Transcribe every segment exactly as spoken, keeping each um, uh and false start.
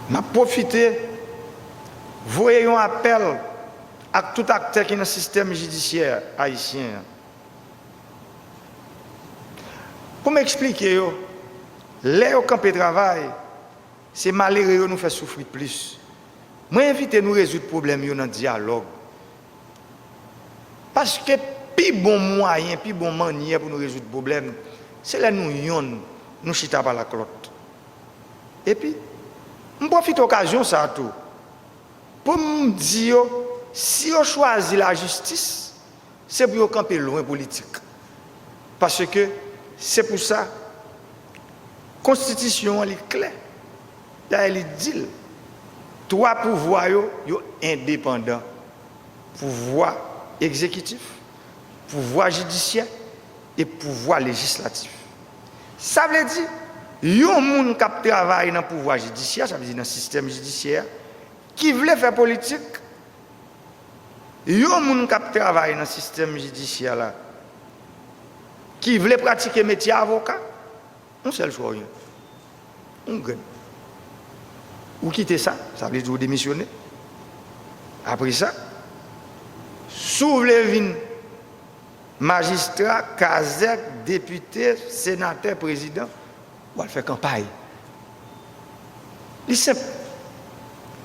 M ap pwofite voye yon apèl ak tout aktè ki nan sistèm jidisyè ayisyen an. Pou m eksplike yo, lè yo kanpe travay, se malere yo nou fè soufri plis. Mwen envite nou rezoud pwoblèm yo nan dyalòg. Paske pi bon mwayen, pi bon mannyè pou nou rezoud pwoblèm, se lè nou yonn, nou chita pale ak lòt. Epi, m pwofite okazyon sa a tou pou m di yo, si yo chwazi lajistis, se pou yo kanpe lwen politik. Paske se pou sa, konstitisyon an li klè. Dayè li di l, twa pouvwa yo, yo endepandan. Pouvwa egzekitif, pouvwa jidisyè e pouvwa lejislatif. Sa vle di, yon moun k ap travay nan pouvwa jidisyè, sa vle di nan sistèm jidisyè a, ki vle fè politik, yon moun k ap travay nan sistèm jidisyè la, ki vle pratike metye avoka, yon sèl chwa w gen. Yon grenn. Ou kite sa, sa vle di ou demisyone. Apre sa, si w vle vin majistra, kazèk, depite, senatè, prezidan, w al fè kanpay. Li senp.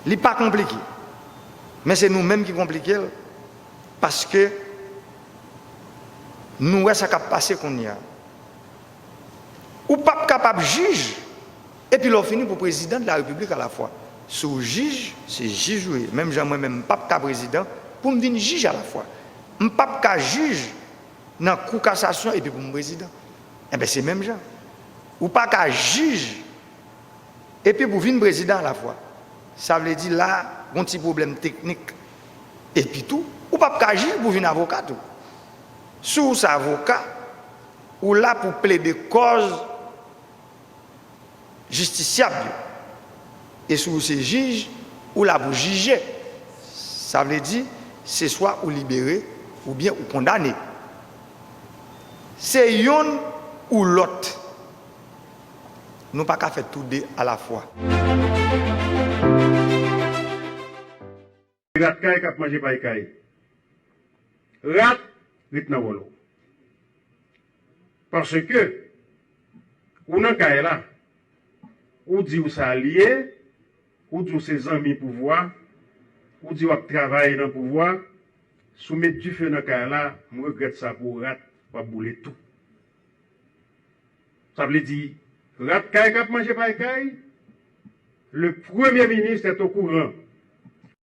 Li pa konplike. Men se nou menm ki konplike l, paske nou wè sa k ap pase kounye a. Ou p ap kapab jij, epi lè w fini pou prezidan de la repiblik alafwa. Si w jij, se jij ou ye. Menm jan mwen menm, m p ap ka prezidan pou m vin jij alafwa. M p ap ka jij nan kou kasasyon epi pou m prezidan. Enben, se menm jan. Ou pa ka jij epi pou vin prezidan alafwa. Sa vle di la, gon ti pwoblèm teknik. Epi tou, ou p ap ka jij pou vin avoka tou. Si w se avoka, ou la pou plede kòz jistisyab yo. E si w se jij, ou la pou jije. Sa vle di, se swa ou libere, oubyen ou kondane. Se yonn ou lòt. Nou pa ka fè tou de alafwa. Rat kay k ap manje pay kay. Rat ret nan wòl ou. Paske ou nan kay la, ou di w se alye, ou di w se zanmi pouvwa, ou di w ap travay nan pouvwa, si w met dife nan kay la, m regrèt sa pou ou, rat, w ap boule tou. Sa vle di, rat kay k ap manje pay kay, le premye minis est au courant.